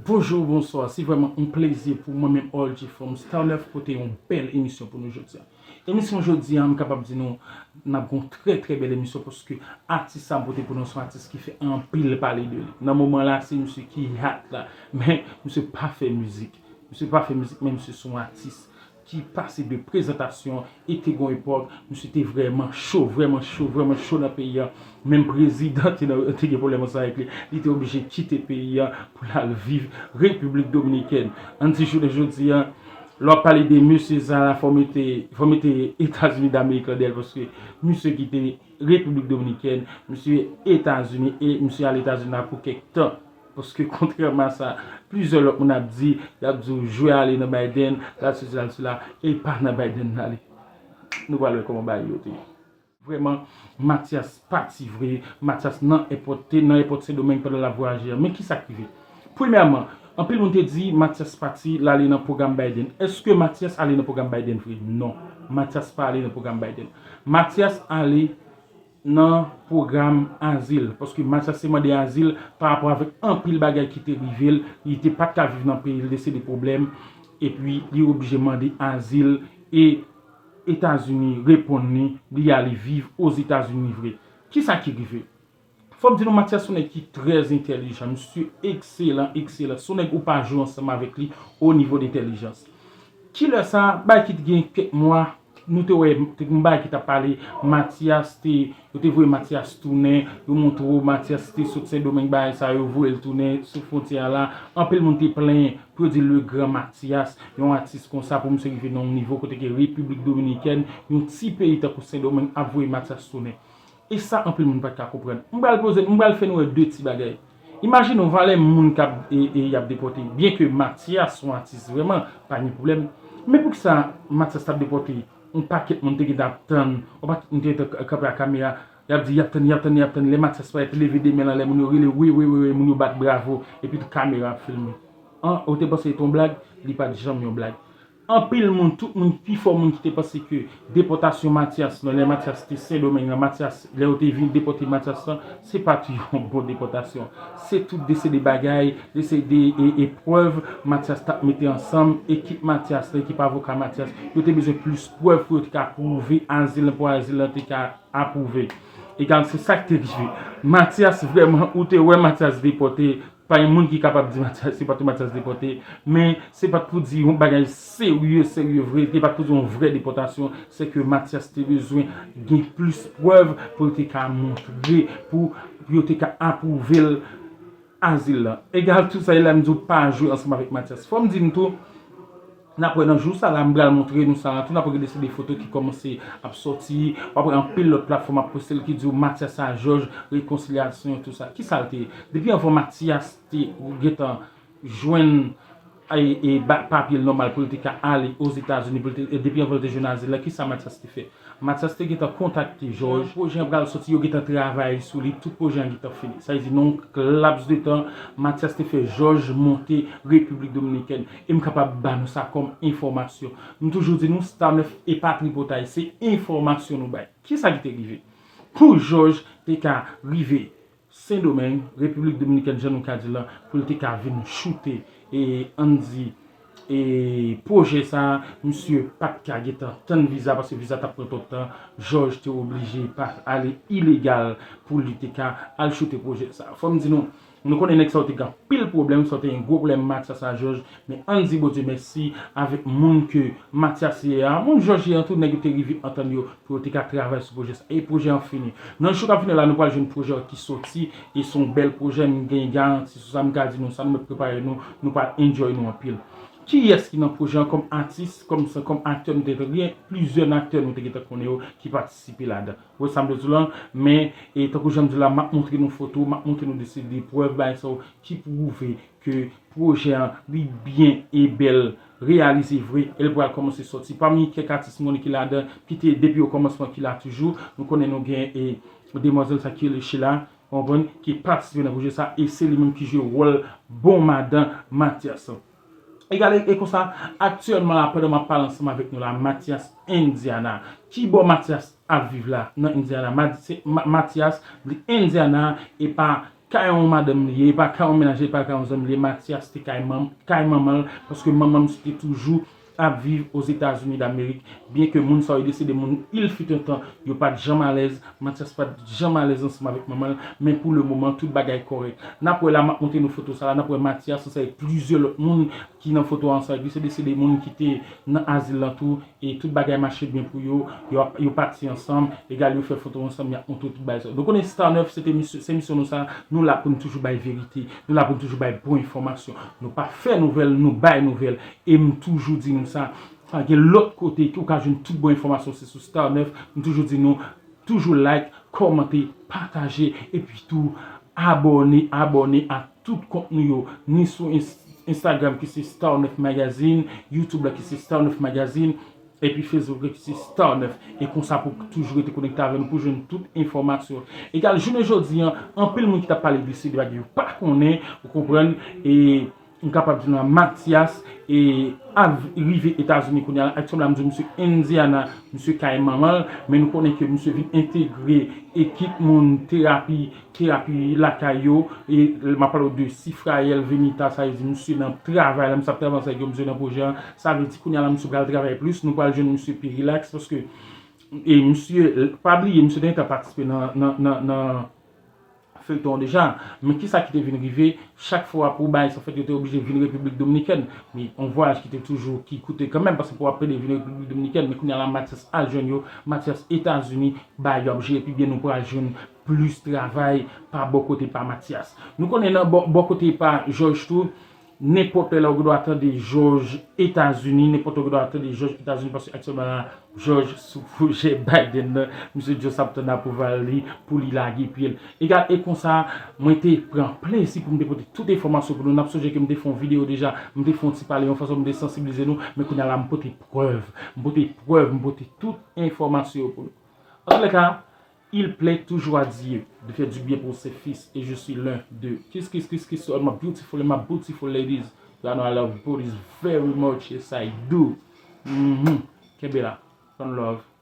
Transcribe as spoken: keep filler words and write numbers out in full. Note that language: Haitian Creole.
Bonjou, bonswa. Se vrèman yon plezi pou mwen menm, Orgy from Star Neuf, pote yon bèl emisyon pou nou jodi a. Emisyon jodi a, m kapab di nou, n ap gen yon trè, trè bèl emisyon paske atis sa m pote pou nou se yon atis ki fè anpil pale de li. Nan moman la, se misye ki hot la. Men, misye pa fè mizik. Misye pa fè mizik, men misye se yon atis ki pase de prezantasyon e te gon epòk, misye te vrèman cho, vrèman cho, vrèman cho nan peyi a. Menm prezidan te nan, te gen pwoblèm ansanm avèk li. Li te oblije kite peyi a pou l al viv Repiblik Dominikèn. Ann di jounen jodi a, lè w ap pale de mesye sa la, fò w mete, fò w mete Etazini Damerik la dèyè l, paske misye kite Repiblik Dominikèn, misye Etazini, e misye al Etazini la pou kèk tan. Paske kontrèman a sa plizyè lòt moun ap di, y ap di w jwe ale nan Biden, l al sesi, l al sela, e pa nan Biden l ale. Nou pral wè kòman bagay yo te ye. Vrèman, Mathias pati vre, Mathias nan èpòt, te nan èpòt Sendomeng pandan l ap vwayaje a. Men kisa k rive? Premyèman, anpil moun te di Mathias pati, l ale nan pwogram Biden. Èske Mathias ale nan pwogram Biden vre? Non, Mathias pa ale nan pwogram Biden. Mathias ale nan pwogram azil, paske Mathias te mande azil pa rapò avèk anpil bagay ki te rive l, li te pa t ka viv nan peyi l, li te se de pwoblèm, epi li oblije mande azil, e Etazini reponn li, li ale viv Ozetazini vre. Kisa ki rive? Fò m di nou, Mathias se yon nèg ki trè entèlijan, misye ekselan, ekselan, se yon nèg ou pa jwe ansanm avèk li o nivo de entèlijans. Kilè sa, bagay ki t gen kèk mwa, nou te wè, te gen yon bagay ki t ap pale, Mathias te, yo te voye Mathias tounen, yo montre w Mathias te sot Sendomeng, bagay sa, yo voye l tounen sou fwontyè a la. Anpil moun te plenyen pou yo di le grand Mathias, yon atis konsa pou misye rive nan yon nivo kote ke Repiblik Dominikèn, yon ti peyi tankou Sendomeng ap voye Mathias tounen. E sa anpil moun pa t ka konprann. M pral poze, m pral fè nou wè de ti bagay. Imajine w valè moun k ap, e, e, y ap depòte. Byenke Mathias se yon atis vrèman, pa gen pwoblèm. Men poukisa Mathias t ap depòte? Yon pakèt moun te gentan ap tann, yon pakèt moun te gentan k-, kanpe ak kamera. Y ap di, y ap tann, y ap tann, y ap tann. Lè Mathias parèt, leve de men l anlè, moun yo rele, wi, wi, wi, wi, moun yo bat bravo. Epi tout kamera ap filme. An, ou te panse se te yon blag? Li pa t janm yon blag. Anpil moun, tout moun, pifò moun ki te panse ke depòtasyon Mathias lan, lè Mathias te Sendomeng lan, Mathias, lè yo te vin depòte Mathias lan, se pa t yon bon depòtasyon. Se tout de se de bagay, de se de, e, eprèv Mathias t ap mete ansanm, ekip Mathias lan, ekip avoka Mathias, yo te bezwen plis prèv pou yo te ka pwouve azil lan, pou azil lan te ka apwouve. Egal, se sa k te rive. Mathias, vrèman, ou te wè Mathias depòte, pa gen moun ki kapab di Mathias, se pa t Mathias depòte, men se pa t pou di yon bagay serye, serye vre, se pa t pou di yon vrè depòtasyon, se ke Mathias te bezwen gen plis prèv pou l te ka montre, pou, pou yo te ka apwouve l azil lan. Egal, tout sa, e la m di w pa jwe ansanm avèk Mathias. Fò m di n tou, n ap wè nan jou sa la, m pral montre nou sa la tou, n ap wè gen de se de foto ki kòmanse ap sòti, w ap wè anpil lòt platfòm ap poste l ki di w Mathias a Jòj, rekonsilyasyon, tout sa. Kisa l te ye? Depi anvan Mathias te gentan jwenn, e, e, ba-, papye l nòmal pou l te ka ale Ozetazini, pou l te, e, depi anvan l te jwenn azil la, kisa Mathias te fè? Mathias te gentan kontakte Jòj. Pwojè an pral sòti, yo gentan travay sou li, tout pwojè an gentan fini. Sa vle di, nan yon laps de tan, Mathias te fè Jòj monte Repiblik Dominikèn. E m kapab ba nou sa kòm enfòmasyon. M toujou di nou, Star Neuf e pa tripotay, se enfòmasyon nou bay. Kisa ki te rive? Pou Jòj te ka rive Sendomeng, Repiblik Dominikèn, jan nou ka di l lan, pou l te ka vin choute, e, ann di, e, pwojè sa a, misye pa t ka gentan tann viza, paske viza t ap pran twòp tan, Jòj te oblije pa ale ilegal pou li te ka al choute pwojè sa a. Fò m di nou, nou konnen nèg sa yo te gen anpil pwoblèm, sa yo te gen gwo pwoblèm, Mathias a Jòj, men ann di Bondye mèsi avèk moun ke Mathias ye a, moun Jòj ye an tou, nèg yo te rive antann yo pou yo te ka travay sou pwojè sa. E pwojè an fini. Nan jou k ap vini la, nou pral jwenn pwojè ki sòti, e se yon bèl pwojè, m gen garanti sou sa, m ka di nou sa, nou mèt prepare nou, nou pral enjoy nou anpil. Kiyès ki nan pwojè an kòm atis, kòm, kòm aktè, nou te, gen plizyè aktè nou te gentan konnen yo ki patisipe ladan. Ou wè sa m vle di w lan, men, e, tankou jan m di w la, m ap montre nou foto, m ap montre nou de se de prèv, bagay sa yo ki pwouve ke pwojè an, li byen e bèl reyalize vre, e l pral kòmanse sòti. Pami kèk atis m konnen ki ladan, ki te depi okòmansman, ki la toujou, nou konnen nou gen, e, demwazèl sa ki rele Sheila, w konprann, ki patisipe nan pwojè sa, e se li menm ki jwe wòl bon madan Mathias. Egal, e, e konsa, aktyèlman la, pandan m ap pale ansanm avèk nou la, Mathias Indiana. Kibò Mathias ap viv la nan Indiana? Ma-, se, Ma-, Mathias, li Indiana, e pa kay yon madanm li ye, e pa kay yon mennaj, e pa kay yon zanmi li ye. Mathias te kay manm, kay manman l, paske manman m te toujou ap viv Ozetazini Damerik, byen ke moun sa yo desede, moun il fut un temps, yo pa t janm alèz, Mathias pa t janm alèz ansanm avèk manman l, men pou le moman, tout bagay kòrèk. N ap wè la, m ap montre nou foto sa la, n ap wè Mathias ansanm avèk plizyè lòt moun ki nan foto a ansanm avèk li, se de, se de moun ki te nan azil lan tou, e tout bagay mache byen pou yo, yo, ap- yo pati ansanm, egal yo fè foto ansanm, y ap montre tout bagay sa. Nou konnen Star nèf, se te misyon, se misyon nou sa, nou la pou n toujou bay verite, nou la pou n toujou bay bon enfòmasyon. Nou pa fè nouvèl, nou bay nouvèl. E m toujou di nou sa, pa gen lòt kote ki ou ka jwenn tout bon enfòmasyon, se sou Star nèf. M toujou di nou, toujou like, kòmante, pataje, epi tou abòne, abòne a tout kont nou yo, ni sou Ins- Instagram ki se Star nèf Magazine, YouTube la ki se Star nèf Magazine, epi Facebook la ki se Star nèf. E konsa pou toujou rete konekte avè nou pou jwenn tout enfòmasyon. Egal, jounen jodi an, anpil moun ki t ap pale de se de bagay yo pa konnen, ou konprann, e m kapab di nou la, Mathias, e ap rive Etazini kounye a la. Aktyèlman la, m di w misye Indiana, misye kay manman l, men nou konnen ke misye vin entegre ekip moun terapi, terapi lakay yo, e m ap pale w de Sifrael Venita, sa vle di misye nan travay la, misye ap travay ansanm avèk yo, misye nan pwojè an, sa vle di kounye a la, misye pral travay plis, nou pral jwenn misye pi rilaks, paske, e misye, pa bliye, misye te gentan patisipe nan, nan, nan, nan feyton an deja. Men kisa ki te vin rive, chak fwa pou bagay sa fèt, yo te oblije vin Repiblik Dominikèn. Men yon vwayaj ki te toujou, ki koute kanmenm, paske pou w ap pede vin Repiblik Dominikèn, men kounye a la, Mathias al jwenn yo, Mathias Etazini, bagay yo ap jere pi byen, nou pral jwenn plis travay pa bò kote pa Mathias. Nou konnen nan bò, bò kote pa Jòj tou, nenpòt lè la ou gen dwa tande Jòj Etazini, nenpòt lè ou gen dwa tande Jòj Etazini, paske aktyèlman la, Jòj sou pwojè Biden nan, misye just ap tann apwouval li pou li lage pye l. Egal, e konsa, mwen te pran plezi pou m te pote tout enfòmasyon pou nou. N ap sonje ke m te fè yon videyo deja, m te fè yon ti pale, yon fason m te sansibilize nou, men kounye a la, m pote prèv, m pote prèv, m pote tout enfòmasyon yo pou nou. Antoulèka, il plaît toujours à Dieu de faire du bien pour ses fils, et je suis l'un d'eux. Kiss, kiss, kiss, kiss to all my beautiful and my beautiful ladies. Y'all know I love you booties very much. Yes, I do. Mhm. Kenbe la. One love.